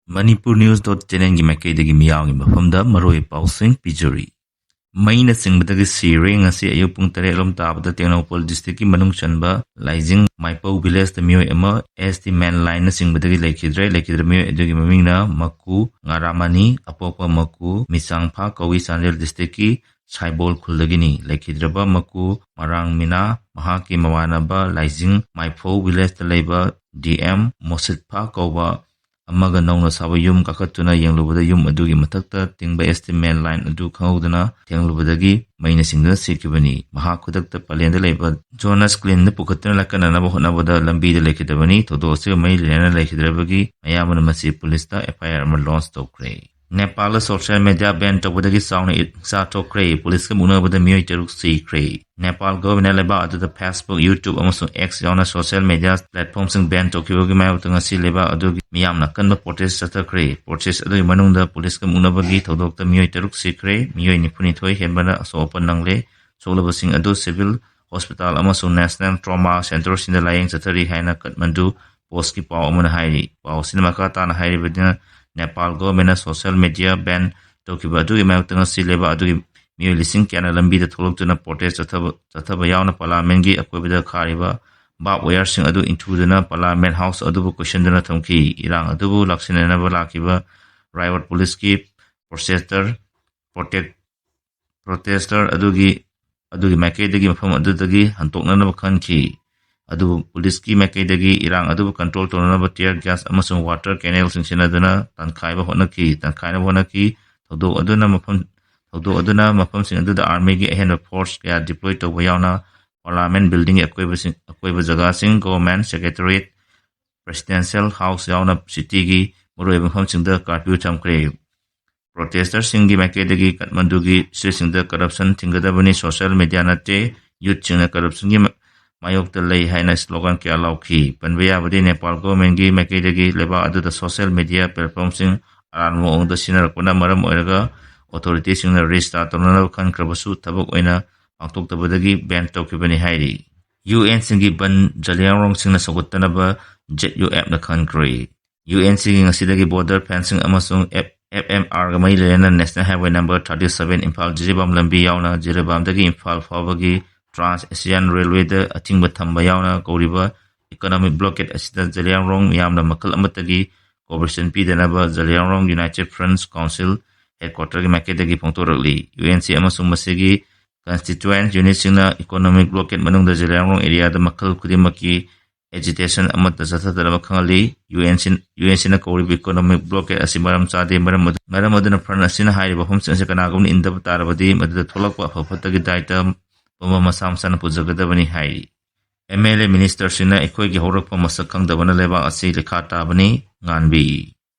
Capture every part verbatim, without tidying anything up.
Manipur News dot channelꯒꯤ ꯃꯥꯏꯀꯩꯗꯒꯤ ꯃꯤꯌꯥꯝꯒꯤ ꯃꯐꯝꯗ ꯃꯔꯨꯑꯣꯏꯕ ꯄꯥꯎꯁꯤꯡ ꯄꯤꯖꯔꯤ꯫ ꯃꯩꯅ ꯆꯤꯡꯕꯗꯒꯤ ꯁꯤꯔꯦ꯫ ꯉꯁꯤ ꯑꯌꯨꯛ ꯄꯨꯡ ꯇꯔꯦꯠ ꯂꯣꯝ ꯇꯥꯕꯗ ꯇꯦꯡꯅꯧꯄꯜ districtꯀꯤ ꯃꯅꯨꯡ ꯆꯟꯕ ꯂꯥꯏꯖꯤꯡ ꯃꯥꯏꯄꯧ villageꯇ ꯃꯤꯑꯣꯏ ꯑꯃ S T main lineꯅ ꯆꯤꯡꯕꯗꯒꯤ ꯂꯩꯈꯤꯗ꯭ꯔꯦ꯫ ꯂꯩꯈꯤꯗ꯭ꯔꯕ ꯃꯤꯑꯣꯏ ꯑꯗꯨꯒꯤ ꯃꯃꯤꯡꯅ ꯃꯀꯨ ꯉꯥꯔꯥꯃꯅꯤ, ꯑꯄꯣꯛꯄ ꯃꯀꯨ ꯃꯤꯆꯥꯡꯐꯥ ꯀꯧꯏ, ꯆꯥꯟꯗꯦꯜ districtꯀꯤ ꯁꯥꯏꯕꯣꯜ ꯈꯨꯜꯗꯒꯤꯅꯤ꯫ ꯂꯩꯈꯤꯗ꯭ꯔꯕ ꯃꯀꯨ ꯃꯔꯥꯡ ꯃꯤꯅꯥ ꯃꯍꯥꯛꯀꯤ ꯃꯃꯥꯟꯅꯕ ꯂꯥꯏꯖꯤꯡ ꯃꯥꯏꯐꯧ villageꯇ ꯂꯩꯕ D M ꯃꯣꯁꯤꯠꯐꯥ ꯀꯧꯕ ꯑꯃꯒ ꯅꯧꯅ ꯁꯥꯕ ꯌꯨꯝ ꯀꯥꯈꯠꯇꯨꯅ ꯌꯦꯡꯂꯨꯕꯗ ꯌꯨꯝ ꯑꯗꯨꯒꯤ ꯃꯊꯛꯇ ꯇꯤꯡꯕ S T main line ꯑꯗꯨ ꯈꯪꯍꯧꯗꯅ ꯊꯦꯡꯂꯨꯕꯗꯒꯤ ꯃꯩꯅ ꯆꯤꯡꯗꯨꯅ ꯁꯤꯈꯤꯕꯅꯤ꯫ ꯃꯍꯥꯛ ꯈꯨꯗꯛꯇ ꯄꯂꯦꯟꯗ ꯂꯩꯕ Jonas Cleanꯗ ꯄꯨꯈꯠꯇꯨꯅ ꯂꯥꯛꯀꯠꯅꯅꯕ ꯍꯣꯠꯅꯕꯗ ꯂꯝꯕꯤꯗ ꯂꯩꯈꯤꯗꯕꯅꯤ꯫ ꯊꯧꯗꯣꯛ ꯑꯁꯤꯒ ꯃꯔꯤ ꯂꯩꯅꯅ ꯂꯩꯈꯤꯗ꯭ꯔꯕꯒꯤ ꯃꯌꯥꯝꯕꯅ ꯃꯁꯤ ꯄꯨꯂꯤꯁꯇ F I R ꯑꯃ launch ꯇꯧꯈ꯭ꯔꯦ꯫ ꯅꯦꯄꯥꯜꯗ social media ban ꯇꯧꯕꯗꯒꯤ ꯆꯥꯎꯅ ꯏ-, ꯏꯆꯥ ꯊꯣꯛꯈ꯭ꯔꯦ꯫ ꯄꯨꯂꯤꯁꯀ ꯃꯨꯛꯅꯕꯗ ꯃꯤꯑꯣꯏ ꯇꯔꯨꯛ ꯁꯤꯈ꯭ꯔꯦ꯫ ꯅꯦꯄꯥꯜ governmentꯅ ꯂꯩꯕꯥꯛ ꯑꯗꯨꯗ Facebook, YouTube ꯑꯃꯁꯨꯡ X ꯌꯥꯎꯅ social media platformꯁꯤꯡ ban ꯇꯧꯈꯤꯕꯒꯤ ꯃꯥꯌꯣꯛꯇ ꯉꯁꯤ ꯂꯩꯕꯥꯛ ꯑꯗꯨꯒꯤ ꯃꯤꯌꯥꯝꯅ ꯑꯀꯟꯕ protest ꯆꯠꯊꯈ꯭ꯔꯦ꯫ Protest ꯑꯗꯨꯒꯤ ꯃꯅꯨꯡꯗ ꯄꯨꯂꯤꯁꯀ ꯃꯨꯛꯅꯕꯒꯤ ꯊꯧꯗꯣꯛꯇ ꯃꯤꯑꯣꯏ ꯇꯔꯨꯛ ꯁꯤꯈ꯭ꯔꯦ, ꯃꯤꯑꯣꯏ ꯅꯤꯐꯨꯅꯤꯊꯣꯏ ꯍꯦꯟꯕꯅ ꯑꯁꯣꯛ ꯑꯄꯟ ꯅꯪꯂꯦ꯫ ꯁꯣꯛꯂꯕꯁꯤꯡ ꯑꯗꯨ civil hospital ꯑꯃꯁꯨꯡ National Trauma Centreꯁꯤꯡꯗ ꯂꯥꯌꯦꯡ ꯆꯠꯊꯔꯤ ꯍꯥꯏꯅ ꯀꯠꯃꯟꯗꯨ Postꯀꯤ ꯄꯥꯎ ꯑꯃꯅ ꯍꯥꯏꯔꯤ꯫ ꯄꯥꯎ ꯑꯁꯤꯅ ꯃꯈꯥ ꯇꯥꯅ ꯍꯥꯏꯔꯤꯕꯗꯨꯅ, ꯅꯦꯄꯥꯜ governmentꯅ social media ban ꯇꯧꯈꯤꯕ ꯑꯗꯨꯒꯤ ꯃꯥꯌꯣꯛꯇ ꯉꯁꯤ ꯂꯩꯕꯥꯛ ꯑꯗꯨꯒꯤ ꯃꯤꯑꯣꯏ ꯂꯤꯁꯤꯡ ꯀꯌꯥꯅ ꯂꯝꯕꯤꯗ ꯊꯣꯛꯂꯛꯇꯨꯅ protest ꯆꯠꯊꯕ, ꯆꯠꯊꯕ ꯌꯥꯎꯅ parliamentꯀꯤ ꯑꯀꯣꯏꯕꯗ ꯈꯥꯔꯤꯕ barbed wireꯁꯤꯡ ꯑꯗꯨ ꯏꯟꯊꯨꯗꯨꯅ parliament house ꯑꯗꯨꯕꯨ ꯀꯣꯏꯁꯤꯟꯗꯨꯅ ꯊꯝꯈꯤ꯫ ꯏꯔꯥꯡ ꯑꯗꯨꯕꯨ ꯂꯥꯛꯁꯤꯟꯅꯅꯕ ꯂꯥꯛꯈꯤꯕ riot policeꯀꯤ protester, protect, protester ꯑꯗꯨꯒꯤ, ꯑꯗꯨꯒꯤ ꯃꯥꯏꯀꯩꯗꯒꯤ ꯃꯐꯝ ꯑꯗꯨꯗꯒꯤ ꯍꯟꯗꯣꯛꯅꯅꯕ ꯈꯟꯈꯤ꯫ ꯑꯗꯨꯕꯨ ꯄꯨꯂꯤꯁꯀꯤ ꯃꯥꯏꯀꯩꯗꯒꯤ ꯏꯔꯥꯡ ꯑꯗꯨꯕꯨ control ꯇꯧꯅꯅꯕ tear gas ꯑꯃꯁꯨꯡ water cannonꯁꯤꯡ ꯁꯤꯖꯤꯟꯅꯗꯨꯅ ꯇꯥꯟꯈꯥꯏꯕ ꯍꯣꯠꯅꯈꯤ, ꯇꯥꯟꯈꯥꯏꯅꯕ ꯍꯣꯠꯅꯈꯤ꯫ ꯊꯧꯗꯣꯛ ꯑꯗꯨꯅ ꯃꯐꯝ, ꯊꯧꯗꯣꯛ ꯑꯗꯨꯅ ꯃꯐꯝꯁꯤꯡ ꯑꯗꯨꯗ armyꯒꯤ ꯑꯍꯦꯟꯕ force ꯀꯌꯥ deploy ꯇꯧꯕ ꯌꯥꯎꯅ parliament buildingꯒꯤ ꯑꯀꯣꯏꯕꯁꯤꯡ, ꯑꯀꯣꯏꯕ ꯖꯒꯥꯁꯤꯡ, government secretariat, presidential house ꯌꯥꯎꯅ cityꯒꯤ ꯃꯔꯨꯑꯣꯏꯕ ꯃꯐꯝꯁꯤꯡꯗ curfew ꯊꯝꯈ꯭ꯔꯦ꯫ Protesterꯁꯤꯡꯒꯤ ꯃꯥꯏꯀꯩꯗꯒꯤ ꯀꯥꯊꯃꯟꯗꯨꯒꯤ streetꯁꯤꯡꯗ corruption ꯊꯤꯡꯒꯗꯕꯅꯤ, social media ꯅꯠꯇꯦ, youthꯁꯤꯡꯅ corruptionꯒꯤ ꯃꯥꯌꯣꯛꯇ ꯂꯩ ꯍꯥꯏꯅ slogan ꯀꯌꯥ ꯂꯥꯎꯈꯤ꯫ ꯄꯟꯕ ꯌꯥꯕꯗꯤ ꯅꯦꯄꯥꯜ governmentꯀꯤ ꯃꯥꯏꯀꯩꯗꯒꯤ ꯂꯩꯕꯥꯛ ꯑꯗꯨꯗ social media platformꯁꯤꯡ ꯑꯔꯥꯟꯕ ꯃꯑꯣꯡꯗ ꯁꯤꯖꯤꯟꯅꯔꯛꯄꯅ ꯃꯔꯝ ꯑꯣꯏꯔꯒ authorityꯁꯤꯡꯅ restart ꯇꯧꯅꯅꯕ ꯈꯟꯈ꯭ꯔꯕꯁꯨ ꯊꯕꯛ ꯑꯣꯏꯅ ꯄꯥꯡꯊꯣꯛꯇꯕꯗꯒꯤ ban ꯇꯧꯈꯤꯕꯅꯤ ꯍꯥꯏꯔꯤ꯫ UNꯁꯤꯡꯒꯤ ꯕꯟ ꯖꯂꯤꯌꯥꯡꯔꯣꯡꯁꯤꯡꯅ ꯁꯧꯒꯠꯇꯅꯕ Z U Fꯅ ꯈꯟꯈ꯭ꯔꯦ꯫ UNCꯒꯤ ꯉꯁꯤꯗꯒꯤ border fencing ꯑꯃꯁꯨꯡ F- FMRꯒ ꯃꯔꯤ ꯂꯩꯅꯅ National Highway number thirty seven Imphal Jiribam ꯂꯝꯕꯤ ꯌꯥꯎꯅ ꯖꯤꯔꯤꯕꯥꯝꯗꯒꯤ ꯏꯝꯐꯥꯜ ꯐꯥꯎꯕꯒꯤ Trans Asian Railwayꯗ ꯑꯊꯤꯡꯕ ꯊꯝꯕ ꯌꯥꯎꯅ ꯀꯧꯔꯤꯕ economic blockade ꯑꯁꯤꯗ ꯖꯂꯤꯌꯥꯡꯔꯣꯡ ꯃꯤꯌꯥꯝꯅ ꯃꯈꯜ ꯑꯃꯠꯇꯒꯤ cooperation ꯄꯤꯗꯅꯕ Zeliangrong United Front Council headquarterꯒꯤ ꯃꯥꯏꯀꯩꯗꯒꯤ ꯐꯣꯡꯗꯣꯔꯛꯂꯤ꯫ UNC ꯑꯃꯁꯨꯡ ꯃꯁꯤꯒꯤ constituent unitꯁꯤꯡꯅ economic blockade ꯃꯅꯨꯡꯗ ꯖꯂꯤꯌꯥꯡꯔꯣꯡ areaꯗ ꯃꯈꯜ ꯈꯨꯗꯤꯡꯃꯛꯀꯤ agitation ꯑꯃꯠꯇ ꯆꯠꯊꯗꯅꯕ ꯈꯪꯍꯜꯂꯤ꯫ UNC UNCꯅ ꯀꯧꯔꯤꯕ economic blockade ꯑꯁꯤ ꯃꯔꯝ ꯆꯥꯗꯦ꯫ ꯃꯔꯝ ꯑꯗꯨ- ꯃꯔꯝ ꯑꯗꯨꯅ front ꯑꯁꯤꯅ ꯍꯥꯏꯔꯤꯕ ꯋꯥꯐꯝꯁꯤꯡ ꯑꯁꯤ ꯀꯅꯥꯒꯨꯝꯕꯅ ꯏꯟꯗꯕ ꯇꯥꯔꯕꯗꯤ ꯃꯗꯨꯗ ꯊꯣꯛꯂꯛꯄ ꯑꯐ ꯐꯠꯇꯒꯤ ꯗꯥꯏꯇ ꯄꯨꯝꯕ ꯃꯁꯥ ꯃꯁꯥꯅ ꯄꯨꯖꯒꯗꯕꯅꯤ ꯍꯥꯏꯔꯤ꯫ MLA ministerꯁꯤꯡꯅ ꯑꯩꯈꯣꯏꯒꯤ ꯍꯧꯔꯛꯐꯝ ꯃꯁꯛ ꯈꯪꯗꯕꯅ ꯂꯩꯕꯥꯛ ꯑꯁꯤ ꯂꯩꯈꯥ ꯇꯥꯕꯅꯤ ꯉꯥꯟꯕꯤ꯫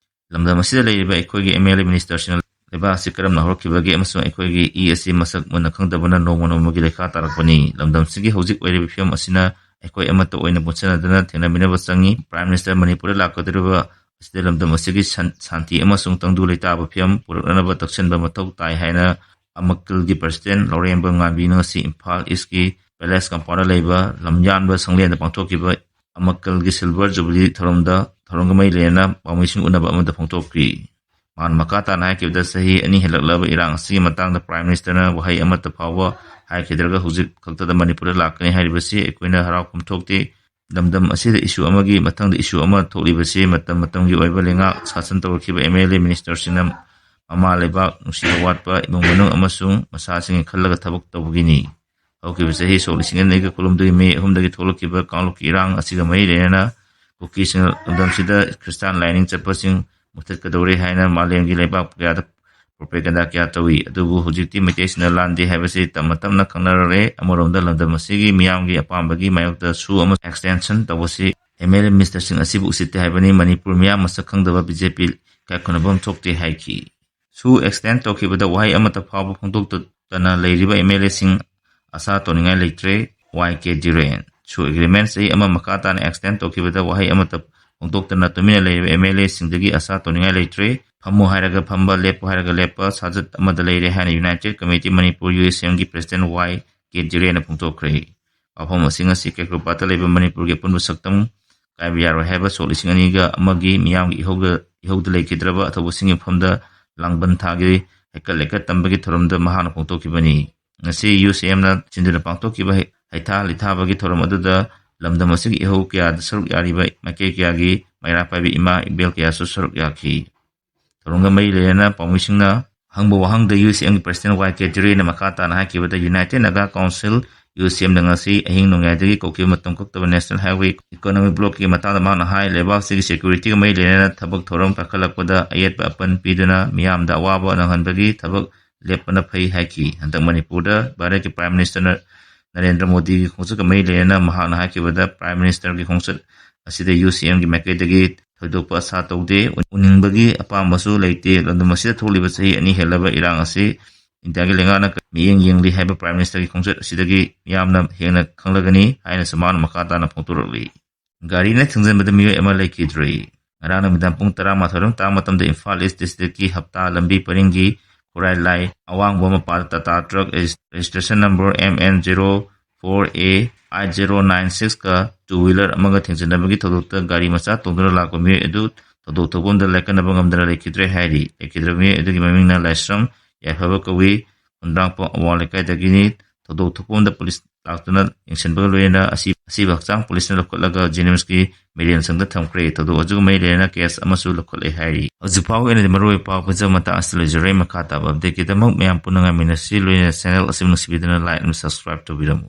ꯂꯝꯗꯝ ꯑꯁꯤꯗ ꯂꯩꯔꯤꯕ ꯑꯩꯈꯣꯏꯒꯤ MLA ministerꯁꯤꯡꯅ ꯂꯩꯕꯥꯛ ꯑꯁꯤ ꯀꯔꯝꯅ ꯍꯧꯔꯛꯈꯤꯕꯒꯦ ꯑꯃꯁꯨꯡ ꯑꯩꯈꯣꯏꯒꯤ ꯏ ꯑꯁꯤ ꯃꯁꯛ ꯃꯨꯟꯅ ꯈꯪꯗꯕꯅ ꯅꯣꯡꯃ ꯅꯣꯡꯃꯒꯤ ꯂꯩꯈꯥ ꯇꯥꯔꯛꯄꯅꯤ꯫ ꯂꯝꯗꯝꯁꯤꯒꯤ ꯍꯧꯖꯤꯛ ꯑꯣꯏꯔꯤꯕ ꯐꯤꯕꯝ ꯑꯁꯤꯅ ꯑꯩꯈꯣꯏ ꯑꯃꯠꯇ ꯑꯣꯏꯅ ꯄꯨꯟꯁꯤꯟꯅꯗꯨꯅ ꯊꯦꯡꯅꯃꯤꯟꯅꯕ ꯆꯪꯏ꯫ Prime Minister ꯃꯅꯤꯄꯨꯔꯗ ꯂꯥꯛꯀꯗꯧꯔꯤꯕ ꯑꯁꯤꯗ ꯂꯝꯗꯝ ꯑꯁꯤꯒꯤ ꯁꯟ- ꯁꯥꯟꯇꯤ ꯑꯃꯁꯨꯡ ꯇꯪꯗꯨ ꯂꯩꯇꯥꯕ ꯐꯤꯕꯝ ꯄꯨꯔꯛꯅꯅꯕ ꯇꯛꯁꯤꯟꯕ ꯃꯊꯧ ꯇꯥꯏ ꯍꯥꯏꯅ ꯑꯃꯀꯜꯒꯤ president ꯂꯧꯔꯦꯝꯕꯝ ꯉꯥꯟꯕꯤꯅ ꯉꯁꯤ ꯏꯝꯐꯥꯜ Eastꯀꯤ Palace Compoundꯗ ꯂꯩꯕ ꯂꯝꯌꯥꯟꯕ ꯁꯪꯂꯦꯟꯗ ꯄꯥꯡꯊꯣꯛꯈꯤꯕ ꯑꯃꯀꯜꯒꯤ Silver Jubilee ꯊꯧꯔꯝꯗ ꯊꯧꯔꯝꯒ ꯃꯔꯤ ꯂꯩꯅꯅ ꯄꯥꯎꯃꯤꯁꯤꯡ ꯎꯅꯕ ꯑꯃꯗ ꯐꯣꯡꯗꯣꯛꯈꯤ꯫ ꯃꯍꯥꯛꯅ ꯃꯈꯥ ꯇꯥꯅ ꯍꯥꯏꯈꯤꯕꯗ, ꯆꯍꯤ ꯑꯅꯤ ꯍꯦꯜꯂꯛꯂꯕ ꯏꯔꯥꯡ ꯑꯁꯤꯒꯤ ꯃꯇꯥꯡꯗ Prime Ministerꯅ ꯋꯥꯍꯩ ꯑꯃꯠꯇ ꯐꯥꯎꯕ ꯍꯥꯏꯈꯤꯗ꯭ꯔꯒ ꯍꯧꯖꯤꯛ ꯈꯛꯇꯗ ꯃꯅꯤꯄꯨꯔꯗ ꯂꯥꯛꯀꯅꯤ ꯍꯥꯏꯔꯤꯕꯁꯤ ꯑꯩꯈꯣꯏꯅ ꯍꯔꯥꯎꯐꯝ ꯊꯣꯛꯇꯦ꯫ ꯂꯝꯗꯝ ꯑꯁꯤꯗ issue ꯑꯃꯒꯤ ꯃꯊꯪꯗ issue ꯑꯃ ꯊꯣꯛꯂꯤꯕꯁꯤ ꯃꯇꯝ ꯃꯇꯝꯒꯤ ꯑꯣꯏꯕ ꯂꯩꯉꯥꯛ ꯁꯥꯁꯟ ꯇꯧꯔꯛꯈꯤꯕ MLA ministerꯁꯤꯡꯅ ꯃꯃꯥ ꯂꯩꯕꯥꯛ ꯅꯨꯡꯁꯤꯕ ꯋꯥꯠꯄ, ꯏꯃꯨꯡ ꯃꯅꯨꯡ ꯑꯃꯁꯨꯡ ꯃꯁꯥꯁꯤꯡꯒꯤ ꯈꯜꯂꯒ ꯊꯕꯛ ꯇꯧꯕꯒꯤꯅꯤ꯫ ꯍꯧꯈꯤꯕ ꯆꯍꯤ ꯁꯣꯛ ꯂꯤꯁꯤꯡ ꯑꯅꯤꯒ ꯀꯨꯟꯍꯨꯝꯗꯣꯏꯒꯤ ꯃꯦ ꯑꯍꯨꯝꯗꯒꯤ ꯊꯣꯛꯂꯛꯈꯤꯕ ꯀꯥꯡꯂꯨꯞꯀꯤ ꯏꯔꯥꯡ ꯑꯁꯤꯒ ꯃꯔꯤ ꯂꯩꯅꯅ ꯀꯨꯀꯤꯁꯤꯡꯅ ꯂꯝꯗꯝꯁꯤꯗ ꯈ꯭ꯔꯤꯁꯇꯥꯟ ꯂꯥꯏꯅꯤꯡ ꯆꯠꯄꯁꯤꯡ ꯃꯨꯊꯠꯀꯗꯧꯔꯦ ꯍꯥꯏꯅ ꯃꯥꯂꯦꯝꯒꯤ ꯂꯩꯕꯥꯛ ꯀꯌꯥꯗ propaganda ꯀꯌꯥ ꯇꯧꯏ꯫ ꯑꯗꯨꯕꯨ ꯍꯧꯖꯤꯛꯇꯤ ꯃꯩꯇꯩꯁꯤꯡꯅ ꯂꯥꯟꯗꯦ ꯍꯥꯏꯕꯁꯤ ꯇꯞꯅ ꯇꯞꯅ ꯈꯪꯅꯔꯛꯂꯦ꯫ ꯑꯃꯔꯣꯝꯗ ꯂꯝꯗꯝ ꯑꯁꯤꯒꯤ ꯃꯤꯌꯥꯝꯒꯤ ꯑꯄꯥꯝꯕꯒꯤ ꯃꯥꯌꯣꯛꯇ ꯁꯨ ꯑꯃꯁꯨꯡ extension ꯇꯧꯕꯁꯤ MLA ministerꯁꯤꯡ ꯑꯁꯤꯕꯨ ꯎꯁꯤꯠꯇꯦ ꯍꯥꯏꯕꯅꯤ꯫ ꯃꯅꯤꯄꯨꯔ ꯃꯤꯌꯥꯝ ꯃꯁꯛ ꯈꯪꯗꯕ BJP ꯏꯀꯥꯏ ꯈꯨꯝꯅꯐꯝ ꯊꯣꯛꯇꯦ ꯍꯥꯏꯈꯤ꯫ ꯁꯨ extend ꯇꯧꯈꯤꯕꯗ ꯋꯥꯍꯩ ꯑꯃꯠꯇ ꯐꯥꯎꯕ ꯐꯣꯡꯗꯣꯛꯇꯅ ꯂꯩꯔꯤꯕ MLAꯁꯤꯡ ꯑꯁꯥ ꯇꯧꯅꯤꯡꯉꯥꯏ ꯂꯩꯇ꯭ꯔꯦ꯫ YK ꯙꯤꯔꯦꯟ꯫ ꯁꯨ agreement ꯆꯍꯤ ꯑꯃ ꯃꯈꯥ ꯇꯥꯅ extend ꯇꯧꯈꯤꯕꯗ ꯋꯥꯍꯩ ꯑꯃꯠꯇ ꯐꯣꯡꯗꯣꯛꯇꯅ ꯇꯨꯃꯤꯟꯅ ꯂꯩꯔꯤꯕ MLAꯁꯤꯡꯗꯒꯤ ꯑꯁꯥ ꯇꯧꯅꯤꯡꯉꯥꯏ ꯂꯩꯇ꯭ꯔꯦ꯫ ꯐꯝꯃꯨ ꯍꯥꯏꯔꯒ ꯐꯝꯕ, ꯂꯦꯞꯄꯨ ꯍꯥꯏꯔꯒ ꯂꯦꯞꯄ ꯁꯥꯖꯠ ꯑꯃꯗ ꯂꯩꯔꯦ ꯍꯥꯏꯅ United Committee Manipur, UCMꯒꯤ president YK ꯙꯤꯔꯦꯟꯅ ꯐꯣꯡꯗꯣꯛꯈ꯭ꯔꯦ꯫ ꯋꯥꯐꯝ ꯑꯁꯤ ꯉꯁꯤ ꯀꯦꯀ꯭ꯔꯣꯄꯥꯠꯇ ꯂꯩꯕ ꯃꯅꯤꯄꯨꯔꯒꯤ ꯑꯄꯨꯟꯕ ꯁꯛꯇꯝ ꯀꯥꯏꯕ ꯌꯥꯔꯣꯏ ꯍꯥꯏꯕ ꯁꯣꯛ ꯂꯤꯁꯤꯡ ꯑꯅꯤꯒ ꯑꯃꯒꯤ ꯃꯤꯌꯥꯝꯒꯤ ꯏꯍꯧꯗ ꯏꯍꯧꯗ ꯂꯩꯈꯤꯗ꯭ꯔꯕ ꯑꯊꯧꯕꯁꯤꯡꯒꯤ ꯃꯐꯝꯗ ꯂꯥꯡꯕꯟ ꯊꯥꯒꯤ ꯍꯩꯀꯠ ꯂꯩꯀꯠ ꯇꯝꯕꯒꯤ ꯊꯧꯔꯝꯗ ꯃꯍꯥꯛꯅ ꯐꯣꯡꯗꯣꯛꯈꯤꯕꯅꯤ꯫ ꯉꯁꯤ ꯌꯨ ꯁꯤ ꯑꯦꯝꯅ ꯁꯤꯟꯗꯨꯅ ꯄꯥꯡꯊꯣꯛꯈꯤꯕ ꯍꯩ- ꯍꯩꯊꯥ ꯂꯩꯊꯥꯕꯒꯤ ꯊꯧꯔꯝ ꯑꯗꯨꯗ ꯂꯝꯗꯝ ꯑꯁꯤꯒꯤ ꯏꯍꯧ ꯀꯌꯥꯗ ꯁꯔꯨꯛ ꯌꯥꯔꯤꯕ ꯃꯥꯏꯀꯩ ꯀꯌꯥꯒꯤ ꯃꯩꯔꯥ ꯄꯥꯏꯕꯤ ꯏꯃꯥ ꯏꯕꯦꯜ ꯀꯌꯥꯁꯨ ꯁꯔꯨꯛ ꯌꯥꯈꯤ꯫ ꯊꯧꯔꯝꯒ ꯃꯔꯤ ꯂꯩꯅꯅ ꯄꯥꯎꯃꯤꯁꯤꯡꯅ ꯍꯪꯕ ꯋꯥꯍꯪꯗ ꯌꯨ ꯁꯤ ꯑꯦꯝꯒꯤ ꯄ꯭ꯔꯁꯤꯗꯦꯟ ꯋꯥꯏ ꯀꯦ ꯖꯤꯔꯦꯅ ꯃꯈꯥ ꯇꯥꯅ ꯍꯥꯏꯈꯤꯕꯗ, ꯌꯨꯅꯥꯏꯇꯦꯗ ꯅꯥꯒꯥ ꯀꯥꯎꯟꯁꯤꯜ, ꯌꯨ ꯁꯤ ꯑꯦꯝꯅ ꯉꯁꯤ ꯑꯍꯤꯡ ꯅꯣꯡꯌꯥꯏꯗꯒꯤ ꯀꯧꯈꯤꯕ ꯃꯇꯝ ꯀꯛꯇꯕ ꯅꯦꯁꯅꯦꯜ ꯍꯥꯏꯋꯦ ꯏꯀꯣꯅꯣꯃꯤꯛ ꯕ꯭ꯂꯣꯛꯀꯤ ꯃꯇꯥꯡꯗ ꯃꯍꯥꯛꯅ ꯍꯥꯏ, ꯂꯩꯕꯥꯛꯁꯤꯒꯤ ꯁꯦꯀ꯭ꯌꯨꯔꯤꯇꯤꯒ ꯃꯔꯤ ꯂꯩꯅꯅ ꯊꯕꯛ ꯊꯧꯔꯝ ꯄꯥꯏꯈꯠꯂꯛꯄꯗ ꯑꯌꯦꯠꯄ ꯑꯄꯟ ꯄꯤꯗꯨꯅ ꯃꯤꯌꯥꯝꯗ ꯑꯋꯥꯕ ꯅꯪꯍꯟꯕꯒꯤ ꯊꯕꯛ ꯂꯦꯞꯄꯅ ꯐꯩ ꯍꯥꯏꯈꯤ꯫ ꯍꯟꯗꯛ ꯃꯅꯤꯄꯨꯔꯗ ꯚꯥꯔꯠꯀꯤ ꯄ꯭ꯔꯥꯏꯝ ꯃꯤꯅꯤꯁꯇꯔ ꯅꯔꯦꯟꯗ꯭ꯔ ꯃꯣꯗꯤꯒꯤ ꯈꯣꯡꯆꯠꯀ ꯃꯔꯤ ꯂꯩꯅꯅ ꯃꯍꯥꯛꯅ ꯍꯥꯏꯈꯤꯕꯗ, ꯄ꯭ꯔꯥꯏꯝ ꯃꯤꯅꯤꯁꯇꯔꯒꯤ ꯈꯣꯡꯆꯠ ꯑꯁꯤꯗ ꯌꯨ ꯁꯤ ꯑꯦꯝꯒꯤ ꯃꯥꯏꯀꯩꯗꯒꯤ ꯊꯣꯏꯗꯣꯛꯄ ꯑꯁꯥ ꯇꯧꯗꯦ, ꯎꯅꯤꯡꯕꯒꯤ ꯑꯄꯥꯝꯕꯁꯨ ꯂꯩꯇꯦ꯫ ꯂꯝꯗꯝ ꯑꯁꯤꯗ ꯊꯣꯛꯂꯤꯕ ꯆꯍꯤ ꯑꯅꯤ ꯍꯦꯜꯂꯕ ꯏꯔꯥꯡ ꯑꯁꯤ ꯏꯟꯗꯤꯌꯥꯒꯤ ꯂꯩꯉꯥꯛꯅ ꯃꯤꯠꯌꯦꯡ ꯌꯦꯡꯂꯤ ꯍꯥꯏꯕ ꯄ꯭ꯔꯥꯏꯝ ꯃꯤꯅꯤꯁꯇꯔꯒꯤ ꯈꯣꯡꯆꯠ ꯑꯁꯤꯗꯒꯤ ꯃꯤꯌꯥꯝꯅ ꯍꯦꯟꯅ ꯈꯪꯂꯒꯅꯤ ꯍꯥꯏꯅꯁꯨ ꯃꯍꯥꯛꯅ ꯃꯈꯥ ꯇꯥꯅ ꯐꯣꯡꯗꯣꯔꯛꯂꯤ꯫ ꯒꯥꯔꯤꯅ ꯊꯤꯡꯖꯤꯟꯕꯗ ꯃꯤꯑꯣꯏ ꯑꯃ ꯂꯩꯈꯤꯗ꯭ꯔꯤ꯫ ꯉꯔꯥꯡ ꯅꯨꯃꯤꯗꯥꯡ ꯄꯨꯡ ꯇꯔꯥꯃꯥꯊꯣꯏ ꯔꯣꯝ ꯇꯥꯕ ꯃꯇꯝꯗ ꯏꯝꯐꯥꯜ ꯏꯁ ꯗꯤꯁꯇ꯭ꯔꯤꯛꯀꯤ ꯍꯞꯇꯥ ꯂꯝꯕꯤ ꯄꯔꯤꯡꯒꯤ ꯈꯨꯔꯥꯏ ꯂꯥꯏ ꯑꯋꯥꯡꯕ ꯃꯄꯥꯗ ꯇꯥꯇꯥ ꯇ꯭ꯔꯛ ꯔꯦꯖꯤꯁ-, registration number M N zero four A eight zero nine ꯁꯤꯛꯁꯀ ꯇꯨ ꯋꯤꯂꯔ ꯑꯃꯒ ꯊꯦꯡꯖꯤꯟꯅꯕꯒꯤ ꯊꯧꯗꯣꯛꯇ ꯒꯥꯔꯤ ꯃꯆꯥ ꯇꯣꯡꯗꯨꯅ ꯂꯥꯛꯄ ꯃꯤꯑꯣꯏ ꯑꯗꯨ ꯊꯧꯗꯣꯛ ꯊꯣꯛꯐꯝꯗ ꯂꯥꯏꯀꯠꯅꯕ ꯉꯝꯗꯅ ꯂꯩꯈꯤꯗ꯭ꯔꯦ ꯍꯥꯏꯔꯤ꯫ ꯂꯩꯈꯤꯗ꯭ꯔꯕ ꯃꯤꯑꯣꯏ ꯑꯗꯨꯒꯤ ꯃꯃꯤꯡꯅ ꯂꯥꯏꯁ꯭ꯔꯝ ꯌꯥꯏꯐꯕ ꯀꯧꯏ꯫ ꯈꯣꯡꯗ꯭ꯔꯥꯡꯄꯝ ꯑꯋꯥꯡ ꯂꯩꯀꯥꯏꯗꯒꯤꯅꯤ꯫ ꯊꯧꯗꯣꯛ ꯊꯣꯛꯐꯝꯗ ꯄꯨꯂꯤꯁ ꯂꯥꯛꯇꯨꯅ ꯌꯦꯡꯁꯤꯟꯕꯒ ꯂꯣꯏꯅꯅ ꯑꯁꯤ-, ꯑꯁꯤꯕ ꯍꯛꯆꯥꯡ ꯄꯨꯂꯤꯁꯅ ꯂꯧꯈꯠꯂꯒ ꯖꯦꯅꯤꯝꯁꯀꯤ ꯃꯤꯔꯦꯟ ꯁꯪꯗ ꯊꯝꯈ꯭ꯔꯦ꯫ ꯊꯧꯗꯣꯛ ꯑꯗꯨꯒ ꯃꯔꯤ ꯂꯩꯅꯅ ꯀꯦꯁ ꯑꯃꯁꯨ ꯂꯧꯈꯠꯂꯦ ꯍꯥꯏꯔꯤ꯫ ꯍꯧꯖꯤꯛ ꯐꯥꯎꯕꯒꯤ ꯑꯣꯏꯅꯗꯤ ꯃꯔꯨꯑꯣꯏꯕ ꯄꯥꯎ ꯄꯨꯝꯅꯃꯛ ꯃꯇꯥꯡ ꯑꯁꯤꯗ ꯂꯣꯏꯖꯔꯦ꯫ ꯃꯈꯥ ꯇꯥꯕ ꯑꯞꯗꯦꯠꯀꯤꯗꯃꯛ ꯃꯌꯥꯝ ꯄꯨꯟꯅ ꯉꯥꯏꯃꯤꯟꯅꯁꯤ꯫ ꯂꯣꯏꯅꯅ ꯆꯦꯅꯦꯜ ꯑꯁꯤꯕꯨ ꯅꯨꯡꯁꯤꯕꯤꯗꯨꯅ ꯂꯥꯏꯛ ꯑꯃꯁꯨꯡ ꯁꯕꯁꯀ꯭ꯔꯥꯏꯕ ꯇꯧꯕꯤꯔꯝꯃꯨ꯫